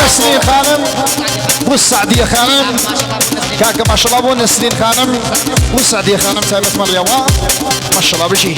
نسرین خانم بۆ سعدیە خانم کاکە ماشەڵا بۆ نسرین خانم بۆ سعدیە خانم تایبەت مەڵیەوە ماشەڵا بژی.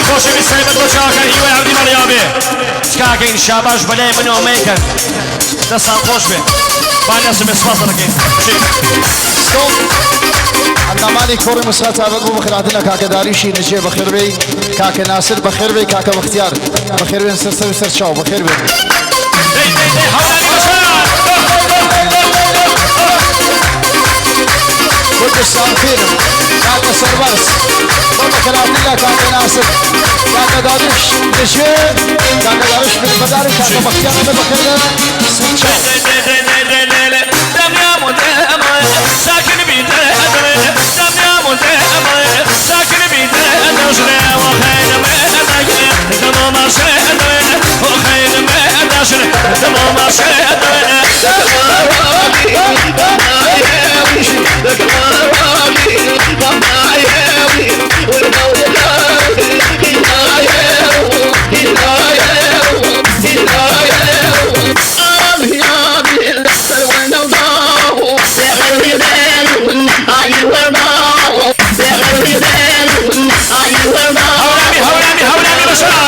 خۆشەویست تایبەت بۆ چاوەکان هیوای عەبدی مەڵیاوێ تکاکەین شاباش بەلای منەوە مەیکەن دەستان خۆش بێ با نەسم بێ سپاس دەکەین ئەندامانی کۆڕی مسرا تایبەت بۆ بەخێرهاتن لە کاکە داریشی نەجێ بەخێر بێی کاکە ناسر بەخێر بێی کاکە بەختیار بەخێر بێن سەر سەر و سەر چاو بەخێر بێن. دەی دەی دەی هەورامی بەشار. کوردستان فیلم کاکە سەربەرز بۆ بەخێرهاتن لە کاکە ناسر کاکە داریش نەجێ کاکە داریش بەدار و کاکە بەختیار ئەمە بەخێر بێن سەر چاو. هەورامی هەورامی هەورامی بەشار.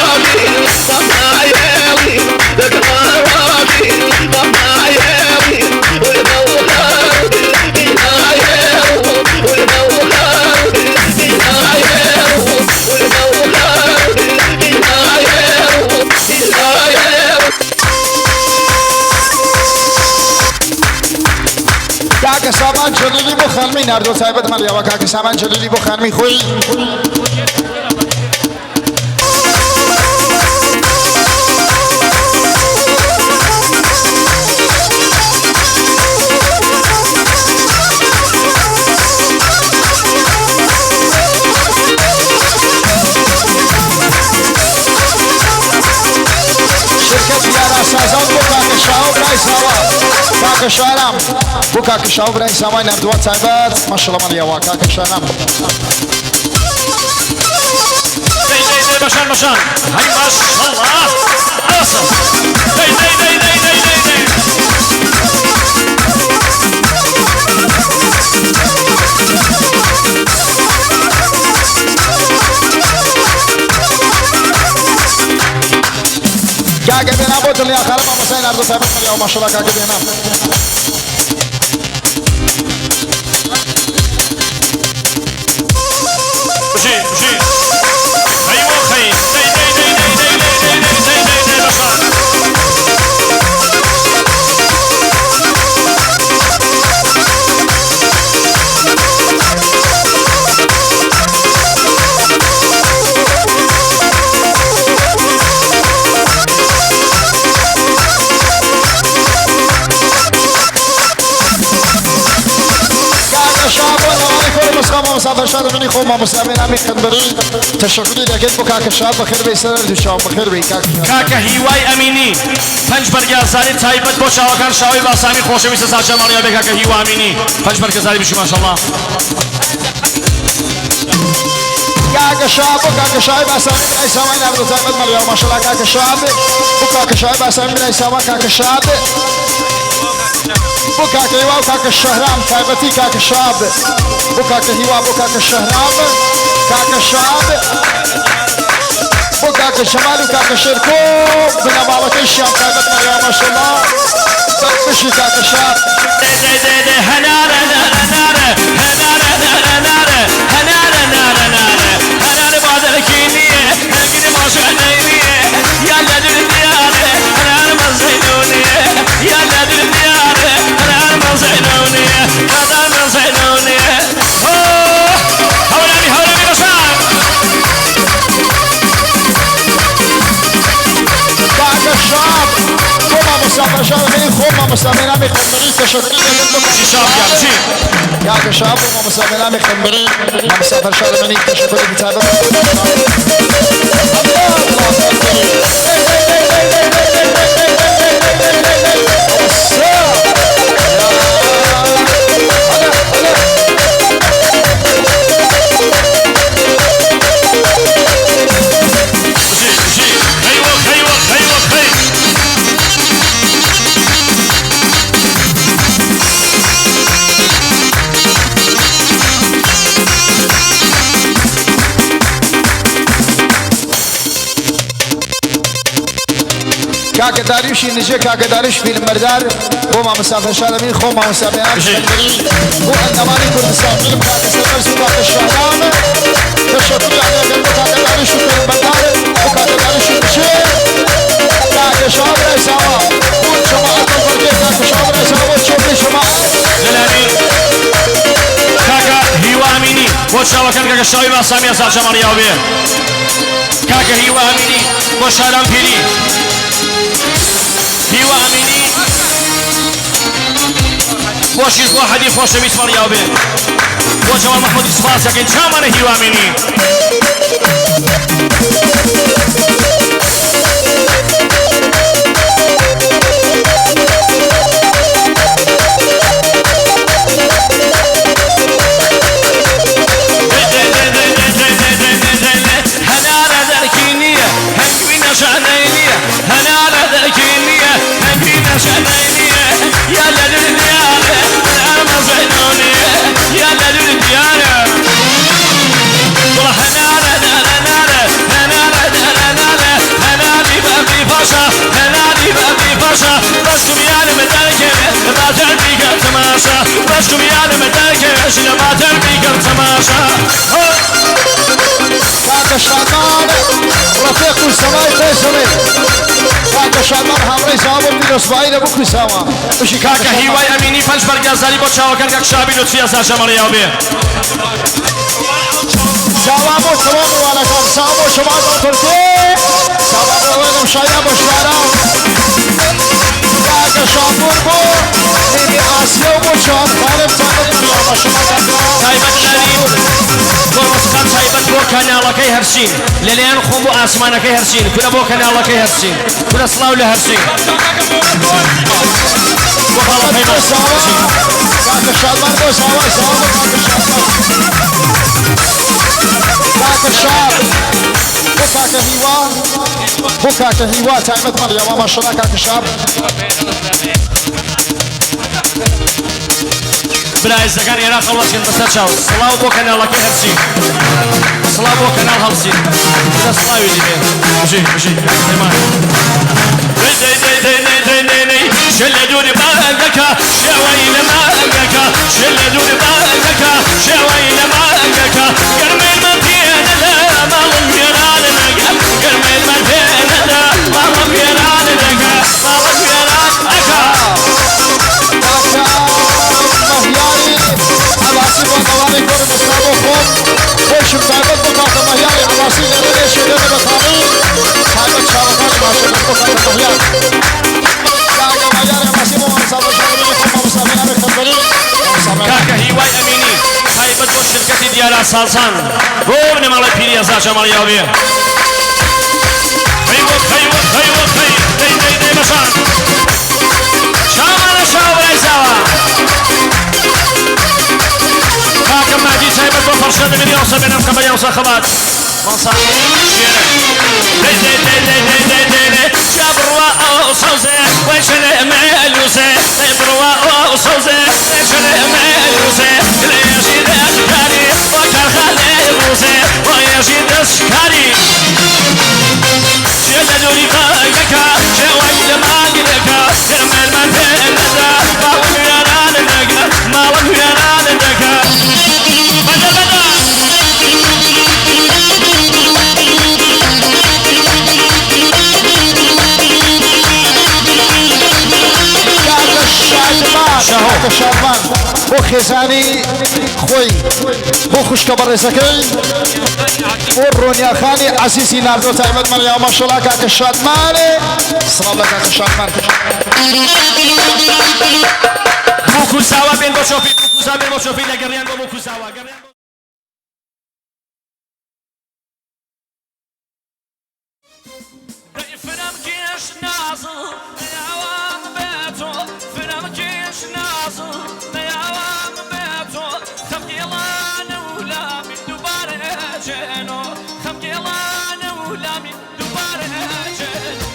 کاکە سامان جەلیلی بۆ خانمی ناردووە تایبەت مەڵیەوە کاکە سامان جەلیلی بۆ خانمی خۆی. شرکەتی یاراسازان بۆ کاکە شاو برای ساوا کاکە شارام بۆ کاکە شاو برای ساوای ناردووە تایبەت ماشەڵا مەڵیەوە کاکە شارام. دەی دەی دەی بەشان بەشان هەی ماشەڵا ئاسە دەی دەی دەی دەی دەی دەی دەی. کاکە بێنام بۆ دڵنیا خانم مامۆستای ناردووە تایبەت مەڵیەوە ماشەڵا کاکە بێنام. بژی بژی هەی وەخەی دەی دەی دەی دەی دەی دەی دەی دەی دەی دەی دەی بەشان. کاکە شابۆ لەوانەی کۆڕی مسخا مامۆستا فەرشاد منی خۆ مامۆستا بێنامی قەنبەری تەشەکوری دەکەین بۆ کاکە شاب بەخێر بێی سەر هەردوو چاو بەخێر بێی کاکە شاب. کاکە هیوای ئەمینی پەنج بەرگازاری تایبەت بۆ چاوەکان شاوەی باسامی خۆشەویستە ساچە مەڕیا بێ کاکە هیوا ئەمینی پەنج بەرگەزاری بژی ماشەڵا. کاکە شاب بۆ کاکە شاوی باسامی برای ساوای ناردووە تایبەت مەڵیەوە ماشەڵا کاکە شاب بۆ کاکە شاوی باسامی برای ساوا کاکە شاب بۆ کاکە هیوا و کاکە شەهرام تایبەتی کاکە شاب بۆ کاکە هیوا بۆ کاکە شەهرام کاکە شاب بۆ کاکە جەمال و کاکە شێرکۆ بنەماڵەکەیشیان تایبەت مەڵیەوە ماشەڵا بژی کاکە شاب. دەی دەی دەی دەی هەنارە نارە نارە هەنارە نارە نارە هەنارە نارە نارە هەنارە بادەکی نییە هەنگری ماشە نەیریە یا لە دل دیارە هەنار مەزەینونیە یا لە دل دیارە هەنار مەزەینونیە. مامۆستا فەرشاد ئەمینی خۆم مامۆستا بێنامی قەنبەری تەشەکوری دەکەم بۆ بژی شاو گیان بژی. کاکە شاو بۆ مامۆستا بێنامی قەنبەری مامۆستا فەرشاد ئەمینی تەشەکوری تایبەت الله الله أكبر. دەی دەی دەی دەی دەی دەی دەی دەی دەی دەی دەی دەی دەی دەی. ئەوەسا. هەلە هەلە. بژی بژی هەی وەک هەی وەک هەی وەک هەی. کاکە داریوشی نجێ کاکە داریوش فیلمبەردار بۆ مامۆستا فەرشاد ئەمین خۆ مامۆستا بەیان بژی. قەنبەری بۆ ئەندامانی کوردستان فیلم کاکە سەربەرز و کاکە شەهرام تەشەکوریان دەکەم بۆ کاکە داریوش و فیلمبەردار بۆ کاکە داریوش و نجێ کاکە شاو ڕێساوە بۆ جەماعەت الفرقێ کاکە شاو ڕێساوە بۆ چۆپی جەماعەت لەلایەنی کاکە هیوا ئەمینی بۆ چاوەکان کاکە شاوی باسامی ئەزار جەماڵی بێ. کاکە هیوا ئەمینی بۆ شاران پیری. هیوا ئەمینی بۆ شیرکۆ حەدی خۆشەویست مەڵیاو بێ. بۆ جەمال مەحمودی سوپاس دەکەین چامانە هیوا ئەمینی. هەنارە دەرکی نییە هەنگوی نەشانەی نییە هەنارە دەرکی نییە هەنگوی نەشانەی نییە یا لە دور دیارە ئەرمەزەینۆنیە یا لە دور دیارە وڵا هەنارە نارە نارە هەنارە نارە نارە هەناری بەبی پاشا هەناری بەبی پاشا بەشکم یارم دەرکێ باتر بیکەم تەماشا بەشکم یارم دەرکێ ژنە باتر بیکەم تەماشا. کاکە شادمان ڕەفیق و سەمای فێسەڵێ کاکە شادمان هاوڕێی ساوا بۆ پیرۆزبایی لە بووک و ساوا بژی کاکە کاکە شادمان. هیوای ئەمینی پەنج بەرگازاری بۆ چاوەکان کاک شابی لوتفی ئەزار جەماڵیاو بێ. ساوا بۆ تەواو میوانەکان ساوا بۆ شەماڵ پرتێ ساوا بۆ ئەوەی شایە بۆ شارە کاکە شاپور بۆ نیمی ئاسیا و بۆ چاوان خانم تایبەت مەریەمە شەما کاکە تایبەت لانی بۆ ڕۆزخان تایبەت بۆ کەناڵەکەی هەرسین لەلایەن خۆم بۆ ئاسمانەکەی هەرسین کورە بۆ کەناڵەکەی هەرسین کورە سڵاو لە هەرسین بۆ باڵە بۆ پەیمان. ساوا کاکە شادمان بۆ ساوا ساوا بۆ کاکە شادمان کاکە شاد بۆ کاکە هیوا بۆ کاکە هیوا تایبەت مەریەمە ماشەڵا کاکە شاب. برایزەکان عێراق هەڵوەسکن بەسەر چاو سڵاو بۆ کەناڵەکەی هەرسین سڵاو بۆ کەناڵ هەڵسین کورە سڵاوی لێ بژی بژی پەیمان. شل دور بانگەکە شێوەی لە مانگەکە شل دور بانگەکە شێوەی لە مانگەکە گەرمەی پێنەدە ماڵم وێران نەگە گەرمەی پێنەدە ماڵم وێران نەگە ماڵم وێران ئەکا. کاکە مەهیاری عەباسی بۆ ئەوانەی کوردستان بۆ خۆم خۆشم تایبەت بۆ کاکە مەهیاری عەباسی لە ڕێ شێرێنە بەتاڵی تایبەت چاوەکانی باشەکەن بۆ کاکە مەهیار کاکە مەهیاری عەباسی بۆ مامۆستا بەشارەبی خۆم مامۆستا بێنامی خەنبەری مامۆستا بێنامی. کاکە هیوای ئەمینی تایبەت بۆ شرکەتی دیارا سازان بۆ بنەماڵەی پیری ئەزار جەماڵیاو بێ. هەی وەک هەی وەک هەی وەک هەی دەی دەی دەی بەشان چاوانە شاو برای زاوا. کاکە مادی تایبەت بۆ فەرشە دەمێنی ئەوسە بێنم کە بەری ئەوسە خەبات مامۆستا شێرە دەی دەی دەی دەی دەی دەی دەی دەی جا بڕوا ئەو سەوزێ وای شەلێ مێلوسێ دەی بڕوا ئەو سەوزێ وای شەلێ مێلوسێ لێژی دەستکاری بۆ کارخانەی ڕووسێ بۆ یەژی دەستکاری چێ لە دووری بانگەکە شێوەی لە مانگەکە گەرمێنمان پێ نەدا ماڵم وێران نەگە ماڵم وێران نەگە بەدە بەدە. کاکە شادمان شاهۆ. کاکە شادمان بۆ خێزانی خۆی بۆ خوشکە بەڕێزەکەی بۆ ڕۆنیاخانی عەزیزی ناردۆ تایبەت مەریەمە ماشەڵا کاکە شادمانێ. سڵاو لە کاکە شادمان. بووک و زاوا بێن بۆ چۆپی، بووک و زاوا بێن بۆ چۆپی، لە گەڕیان بۆ بووک و زاوا، گەڕیان بۆ. دەی فرەم کێش نازڵ نەیاوام بێ تۆ، فرەم کێش نازڵ نەیاوام بێ تۆ، خەمگێڵانە و لامی دووبارە جێنۆ، خەمگێڵانە و لامی دووبارە جێنۆ.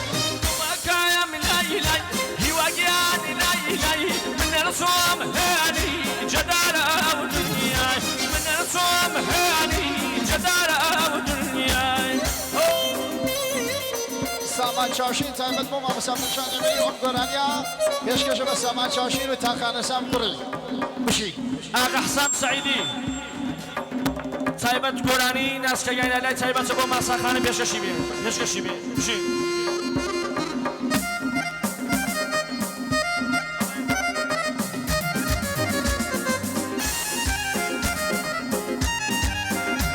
دڵەکەم لای لای هیوا گیانی لای لای، من نەرچۆم هێنی جەدارە و دنیای، من نەرچۆم هێنی جەدارە و دنیای. سامان چاوشین تایبەت بۆ مامۆستا پرشان ئەمری ئەم گۆرانیە پێشکەشە بە سامان چاوشین و تاقانە سام کوڕی بژی. ئاغا حسام سەعیدی تایبەت گۆرانی ناسکە گیانی لای تایبەتە بۆ ماسا خانم پێشکەشی بێ پێشکەشی بێ بژی.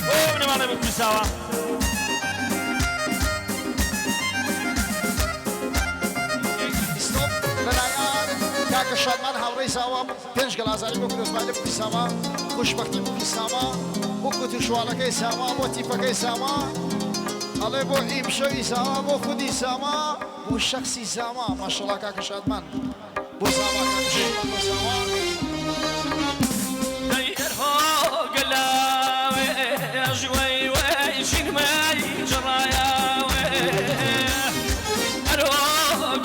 بۆ بنەماڵەی بکوژاوە. ستۆپ لەلایەن کاکە شادمان هاوڕێی زاوا پێنج گەڵازاری بۆ پیرۆزبایی لە بوکی ساما، خوشبەختی بوکی ساما، بۆ کوت و شواڵەکەی ساما، بۆ تیپەکەی ساما، ئەڵێ بۆ ئیمشەوی ساما، بۆ خودی ساما، بۆ شەخسی ساما، ماشەڵا کاکە شادمان بۆ ساما، کاکە شادمان بۆ ساما. دەی ئەرهۆ گەلاوێژ وەی وەی ژینمەی جڕایاوێ، ئەرهۆ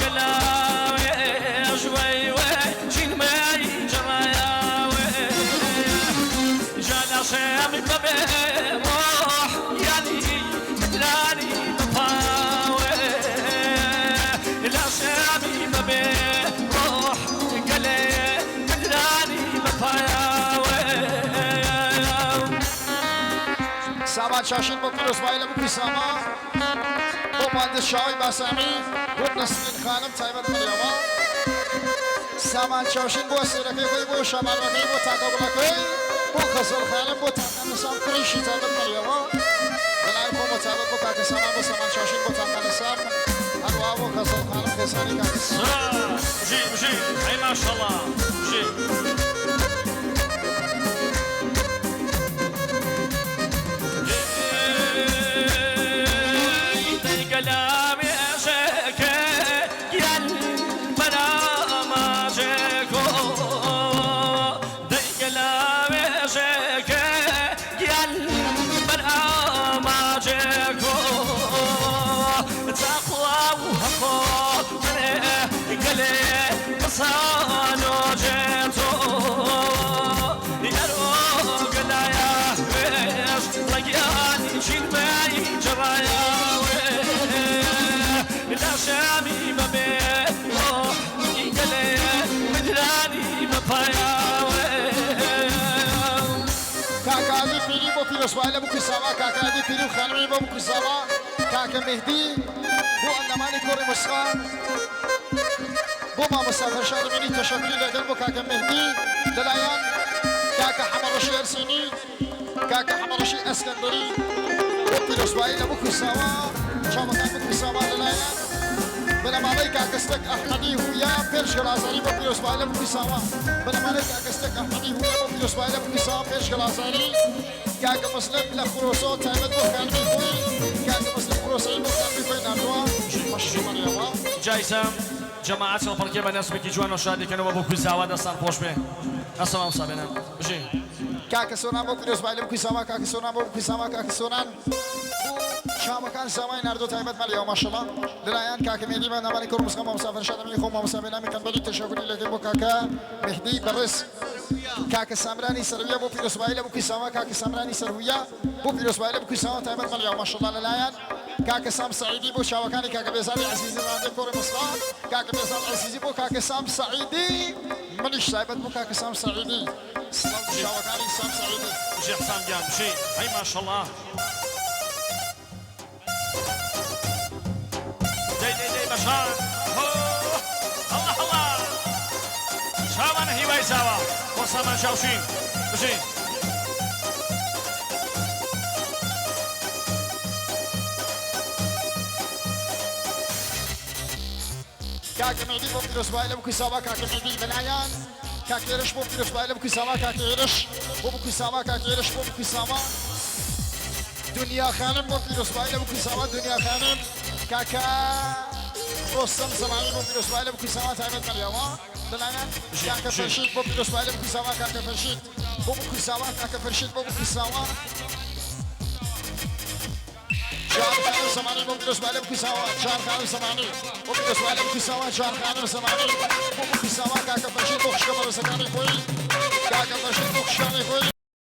گەلاوێژ وەی وەی ژینمەی جڕایاوێ، جا لاشەمی بەبێ ڕۆح یانی مدرانی بپاوێ، لاشەمی بەبێ ڕۆح گەلێ مدرانی بپاوێ. سامان چاشین بۆ پیرۆزبایی لە بوکی ساما، بۆ مهندس شاوی باسامی، بۆ نەسرین خانم تایبەت مەریەمە. سامان چاوشین بۆ سێرەکەی خۆی، بۆ شابانەکەی، بۆ تاکەگوڵەکەی، بۆ خەزەڵ خانم، بۆ تاقانەسام کوڕیشی تایبەت مەریەمە. لەلای خۆمە تایبەت بۆ کاکە سامان، بۆ سامان چاوشین، بۆ تاقانەسام، هەروەها بۆ خەزەڵ خانم خێزانی کاکە سامان. بژی بژی ئەی ماشەڵا بژی. دەی گەلامێژێکێ گیان بەراماجێکۆ، دەی گەلاوێژێکێ گیان بەراماجێکۆ، چاقوا و هەخۆ منێ گەلێ بسانۆ جێتۆ، یارۆ گەلایە وێش ڕەگیانی چینمەی جڕایاوێ، لاشەمی بەبێ ڕۆح گەلێ مدرانی بەپایاوێ. کاکە عەلی پیری بۆ پیرۆزبایی لە بوکی ساوا، کاکە عەلی پیری و خانمی بۆ بوکی ساوا، کاکە مهدی بۆ ئەندامانی کۆڕی موسیقا، بۆ مامۆستا فەرشاد ئەمینی تەشەکوری لەگەڵ بۆ کاکە مهدی لەلایەن کاکە حەمەڕەشی ئەرسینی، کاکە حەمەڕەشی ئەسکەندەری بۆ پیرۆزبایی لە بوکی ساوا، چاوەکان بوکی ساوا لەلایەن بنەماڵەی کاکە ستەک ئەحمەدی هویا پێنج گەڵازاری بۆ پیرۆزبایی لە بوکی ساوا، بنەماڵەی کاکە ستەک ئەحمەدی هویا بۆ پیرۆزبایی لە بوکی ساوا پێنج گەڵازاری. کاکە مسلم لە خرۆسۆ تایبەت بۆ خانمی خۆی، کاکە مسلم خرۆسەیی بۆ خانمی خۆی ناردووە، مەشروبە مەریەمە. جایزە جەماعەت هەڵپەڕکێ بە نەزمێکی جوان و شادی کەنەوە بۆ کوزاوا دەستان خۆش بێ ئەسە مامۆستا بێنام بژی. کاکە سۆران بۆ پیرۆزبایی لە بوکی ساوا، کاکە سۆران بۆ بوکی ساوا، کاکە سۆران بۆ چاوەکان ساوای ناردووە تایبەت مەریەمە ماشەڵا لەلایەن کاکە مێدی بە نامانی کوڕ مسخە مامۆستا فەرشاد ئەمینی خۆم مامۆستا بێنامی قەنبەری تەشەکوری لەکەین بۆ کاکە مهدی بەڕێز کاکە سامرانی سەرویە بۆ پیرۆزبایی لە بوکی ساوا، کاکە سامرانی سەرویە بۆ پیرۆزبایی لە بوکی ساوا تایبەت مەریەمە ماشەڵا لەلایەن کاکە سام سەعیدی بۆ چاوەکانی کاکە بێزاری عەزیزی ڕانندەی کۆڕی مسخە، کاکە بێزار عەزیزی بۆ کاکە سام سەعیدی منیش تایبەت بۆ کاکە سام سەعیدی سڵاو لە چاوەکانی سام سەعیدی. بژی حسام گیان بژی ئەی ماشەڵا. دەی دەی دەی بەشان هۆ هەڵا هەڵا چاوان هیوای زاوا بۆ سامان چاوشین بژی. کاکە مێدی بۆ پیرۆزبایی لە بکوی ساوا کاکە مێدی بەلایان کاک هێرش بۆ پیرۆزبایی لە بکوی ساوا کاکە هێرش بۆ بکوی ساوا کاکە هێرش بۆ بکوی ساوا دنیا خانم بۆ پیرۆزبایی لە بکوی ساوا دنیا خانم کاکە ڕۆستەم زەمانی بۆ پیرۆزبایی لە بکوی ساوا تایبەت مەریاوە لەلایەن کاکە فەرشید بۆ پیرۆزبایی لە بکوی ساوا کاکە فەرشید بۆ بکوی ساوا کاکە فەرشید بۆ بکوی ساوا جان خانم زمانی بۆ پیرۆزبایی لە بکوی ساوا جان خانم زمانی بۆ پیرۆزبایی لە بکوی ساوا جان خانم زمانی بۆ بکوی ساوا کاکە فەرشید بۆ خوشکە بەڕێزەکانی خۆی کاکە فەرشید بۆ خوشکانی خۆی.